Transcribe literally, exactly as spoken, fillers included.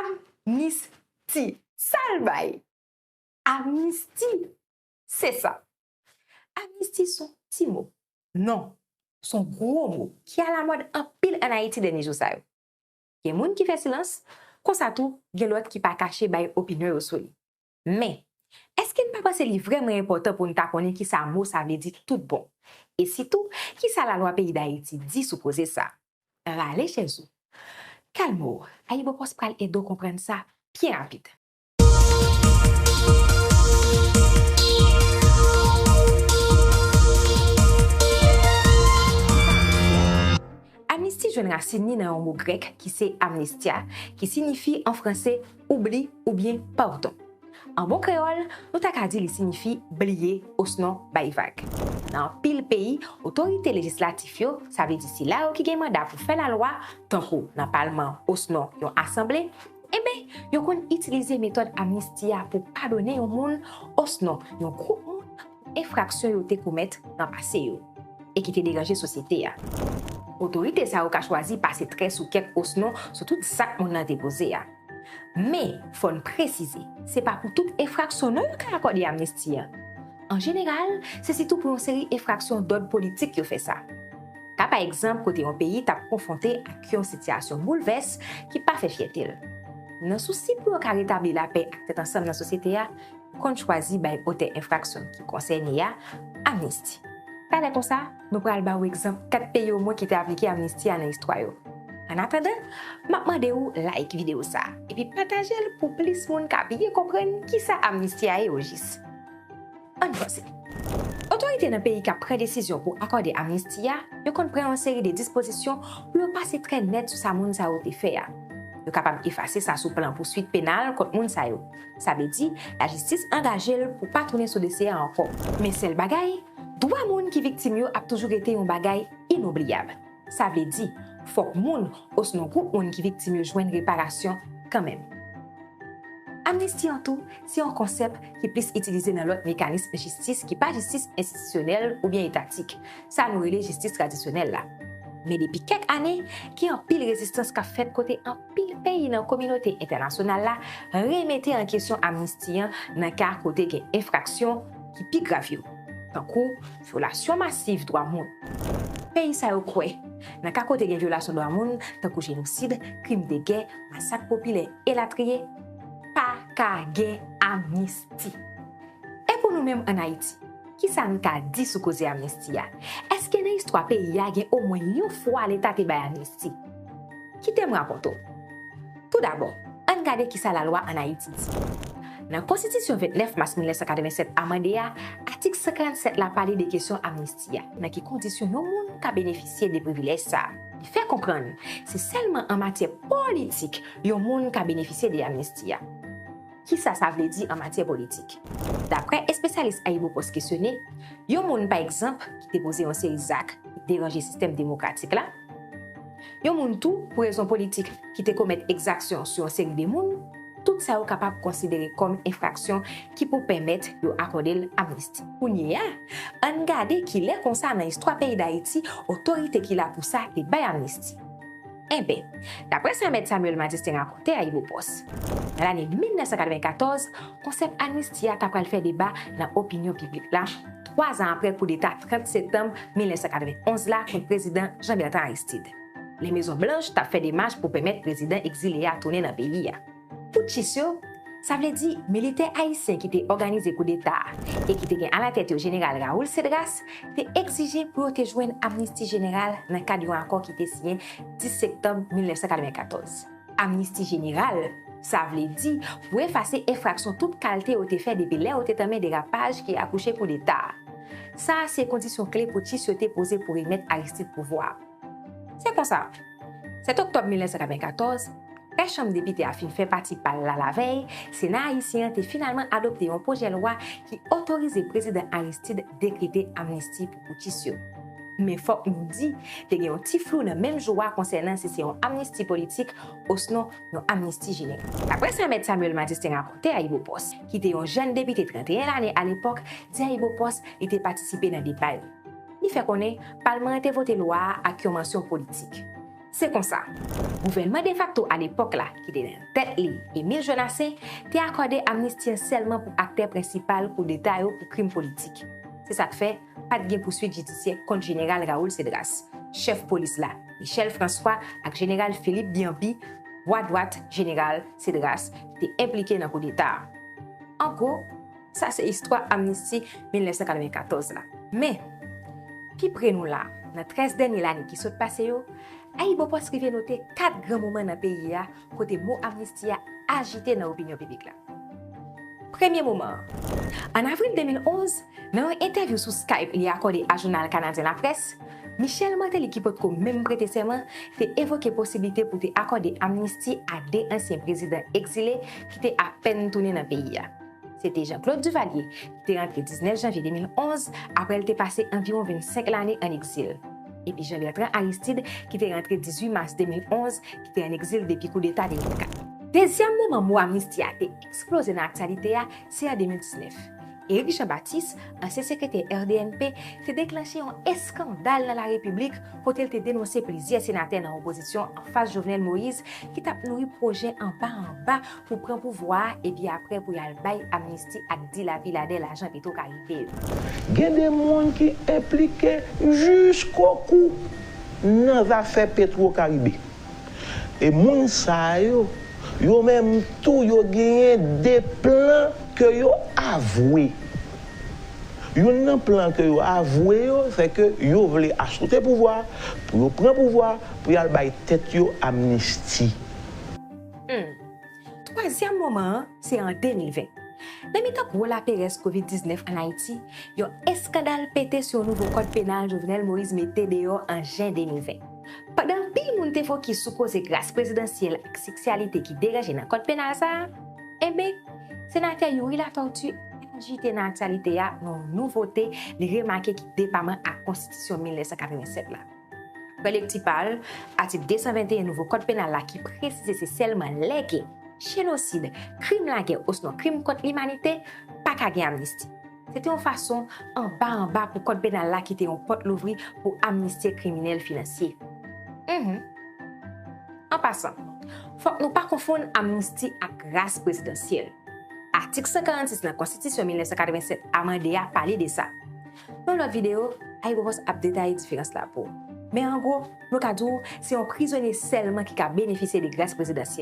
Amnisti. Sa l bay? Amnisti. Se sa. Amnisti se yon ti mo. Non, se yon gwo mo ki alamòd anpil ann Ayiti dènye jou sa yo. Gen moun ki fè silans, konsa tou, gen lòt ki pa kache bay opinyon yo sou li. Men, èske n pa panse li vrèman enpòtan pou n ta konnen kisa mo sa vle di tout bon? E sitou, kisa lalwa peyi Dayiti di sou koze sa? Rale chèz ou. Kalme w, AyiboPost pral ede w konprann sa byen rapid. Amnisti jwenn rasin li nan yon mo grèk ki se amnestia, ki siyifi an franse oubli oubyen padon. An bon kreyòl, nou ta ka di li siyifi bliye osnon bay vag. Nan anpil peyi, otorite lejislatif yo, sa vle di sila yo ki gen manda pou fè lalwa, tankou nan palman osnon yon asanble, enben, yo konn itilize metòd amnisti a pou padone yon moun osnon yon gwoup moun pou enfraksyon yo te komèt nan pase yo e ki te deranje sosyete a. Otorite sa yo ka chwazi pase trè sou kèk osnon sou tout zak moun nan te poze a. Men, fò n presize, se pa pou tout enfraksyon non yo ka akòde amnisti a. An jeneral, se sitou pou yon seri enfraksyon dòd politik yo fè sa. Ka pa egzanp kote yon peyi t ap konfwonte ak yon sitiyasyon boulvès ki pa fè fyète l. Nan sousi pou yo ka retabli lapè ak tèt ansanm nan sosyete a, konn chwazi bay otè enfraksyon ki konsène a amnisti. Talè konsa, nou pral ba w egzanp kat peyi omwen ki te aplike amnisti a nan istwa yo. Annatandan, m ap mande w like videyo sa a, epi pataje l pou plis moun ka byen konprann kisa amnisti a ye ojis. Ann vanse. Otorite nan peyi k ap pran desizyon pou akòde amnisti a, yo konn pran yon seri de dispozisyon pou yo pase trè nèt sou sa moun sa yo te fè a. Yo kapab efase sa sou plan pouswit penal kont moun sa yo. Sa vle di, lajistis angaje l pou pa tounen sou dosye a ankò. Men sèl bagay, dwa moun ki viktim yo ap toujou rete yon bagay inoubliyab. Sa vle di, fòk moun osnon gwoup moun ki viktim yo jwenn reparasyon kanmenm. Amnisti an tou, se yon konsèp ki plis itilize nan lòt mekanis jistis ki pa jistis enstitisyonèl oubyen etatik, sa nou rele jistis tradisyonèl la. Men depi kèk ane, gen anpil rezistans k ap fèt kote anpil peyi nan kominote entènasyonal la remete an kesyon amnisti an nan ka kote gen enfraksyon ki pi grav yo, tankou vyolasyon masiv dwa moun. Peyi sa yo kwè, nan ka kote gen vyolasyon dwa moun, tankou jenosid, krim de gè, masak popilè, elatriye, pa ka gen amnisti. E pou nou menm ann Ayiti, kisa n ka di sou koze amnisti a? Èske nan istwa peyi a gen omwen yon fwa Leta te bay amnisti? Kite m rakonte w. Toudabò, ann gade kisa lalwa ann Ayiti di. Nan Konstitisyon vennèf mas mil nèf san katrevennsèt amande a, atik san karannsèt la pale de kesyon amnisti a, nan ki kondisyon yon moun ka benefisye de privilèj sa a. Li fè konprann, se sèlman an matyè politik yon moun ka benefisye de amnisti a. Kisa sa vle di an matyè politik? Daprè espesyalis AyiboPost kesyone, yon moun, pa egzanp, ki te poze yon seri zak ki deranje sistèm demokratik la, yon moun tou, pou rezon politik, ki te komèt egzaksyon sou yon seri de moun, tout sa yo kapab konsidere kòm enfraksyon ki pou pèmèt yo akòde l amnisti. Kounye a, ann gade kilè konsa nan istwa peyi Dayiti, otorite ki la pou sa te bay amnisti. Enben, daprè sa Mèt Samuel Majestin rakonte AyiboPost, nan lane mil nèf san katrevenkatòz, konsèp amnisti a ta pral fè deba nan opinyon piblik la, twa zan aprè koudeta trant septanm mil nèf san katrevenonz la kont prezidan Jean Bertrand Aristide. Lè Mezon Blanch t ap fè demach pou pèmèt prezidan egzile a tounen nan peyi a. Poutchis yo, sa vle di militè ayisyen ki te òganize koudeta a e ki te gen alatèt yo jeneral Raoul Cédras, te egzije pou yo te jwenn amnisti jeneral nan kad yon akò ki te siyen dis septanm mil nèf san katrevenkatòz. Amnisti jeneral, sa vle di pou efase enfraksyon tout kalte yo te fè depi lè yo te tanmen derapaj ki akouche koudeta a. Sa a se kondisyon kle poutchis yo te poze pou remèt Aristide pouvwa a. Se konsa, sèt oktòb mil nèf san katrevenkatòz, lè Chanm Depite a fin fè pati pa l la lavèy, Sena ayisyen an te finalman adopte yon pwojè lwa ki otorize prezidan Aristide dekrete amnisti pou poutchis yo. Men fòk nou di, te gen yon ti flou nan menm jou a konsènan si se yon amnisti politik osnon yon amnisti jeneral. Daprè sa Mèt Samuel Majestin rakonte AyiboPost, ki te yon jèn depite trannteyen lane alepòk, di AyiboPost li te patisipe nan deba yo. Li fè konnen palman an te vote lwa a ak yon mansyon politik. Se konsa, gouvènman defakto alepòk la, ki te nan tèt li Émile Jonas, te akòde amnisti an sèlman pou aktè prensipal koudeta yo pou krim politik. Se sa k fè pa t gen pouswit jidisyè kont Jeneral Raoul Cédras, chèf polis la, Michel François, ak Jeneral Philippe Bianpi, bwa dwat Jeneral Cédras, ki te enplike nan koudeta a. An gwo, sa se istwa amnisti mil nèf san katrevenkatòz la. Men, pi pre nou la, nan trèz dènye lane ki sot pase yo, AyiboPost rive note kat gran moman nan peyi a kote mo amnisti a ajite nan opinyon piblik la. Premye moman an. An avril de mil onz, nan yon entèvyou sou Skype li akòde a jounal kanadyen Laprès, Michel Martelly, ki potko menm prete sèman, te evoke posiblite pou te akòde amnisti a de ansyen prezidan egzile ki te apèn tounen nan peyi a. Se te Jean-Claude Duvalier, ki te rantre diznèf janvye de mil onz, apre l te pase anviwon vennsenk lane ann egzil, epi Jean Bertrand Aristide, ki te rantre dizuit mas de mil onz, ki te ann egzil depi koudeta de mil kat. Dezyèm moman mo amnisti a te eksploze nan aktyalite a, se an de mil diznèf. Éric Jean Baptiste, ansyen sekretè R D N P, te deklanche yon eskandal nan larepiblik kote l te denonse plizyè senatè nan opozisyon anfas Jovenel Moïse ki t ap nouri pwojè anba anba pou pran pouvwa a epi apre pou y al bay amnisti ak dilapiladè lajan Petro Caribe yo. Gen de moun ki enplike jiskokou nan zafè Petro Caribe. E moun sa yo, yo menm tou yo genyen de plan ke yo avwe. Youn nan plan ke yo avwe yo, se ke yo vle asote pouvwa, pou yo pran pouvwa, pou y al bay tèt yo amnisti. Hmm. Twazyèm moman an, se an de mil ven. Nan mitan gwo laperèz kovid diznèf ann Ayiti, yon eskandal pete sou yon nouvo kòd penal Jovenel Moïse mete deyò an jen de mil ven. Pandan anpil moun te fokis sou koze gras prezidansyèl ak seksyalite ki deranje nan kòd penal sa a, enben, senatè Youri Latortue ajite nan aktyalite a nan yon nouvote li remake ki depaman ak konstitisyon mil nèf san katreven sèt la. Apre lekti pa l, atik de san venteyen nouvo kòd penal la ki presize se sèlman lè gen jenosid, krim lagè osnon krim kont limanite, pa ka gen amnisti. Se te yon fason anba anba pou kòd penal la kite yon pòt louvri pou amnistye kriminèl finansye. Mhm. An pasan, fòk nou pa konfonn amnisti ak gras prezidansyèl. Atik san karannsis nan Konstitisyon mil nèf san katreven sèt amande a pale de sa. Nan yon lòt videyo, AyiboPost ap detaye diferans la pou ou. Men an gwo, nou ka di w se yon prizonye sèlman ki ka benefisye de gras prezidansyèl.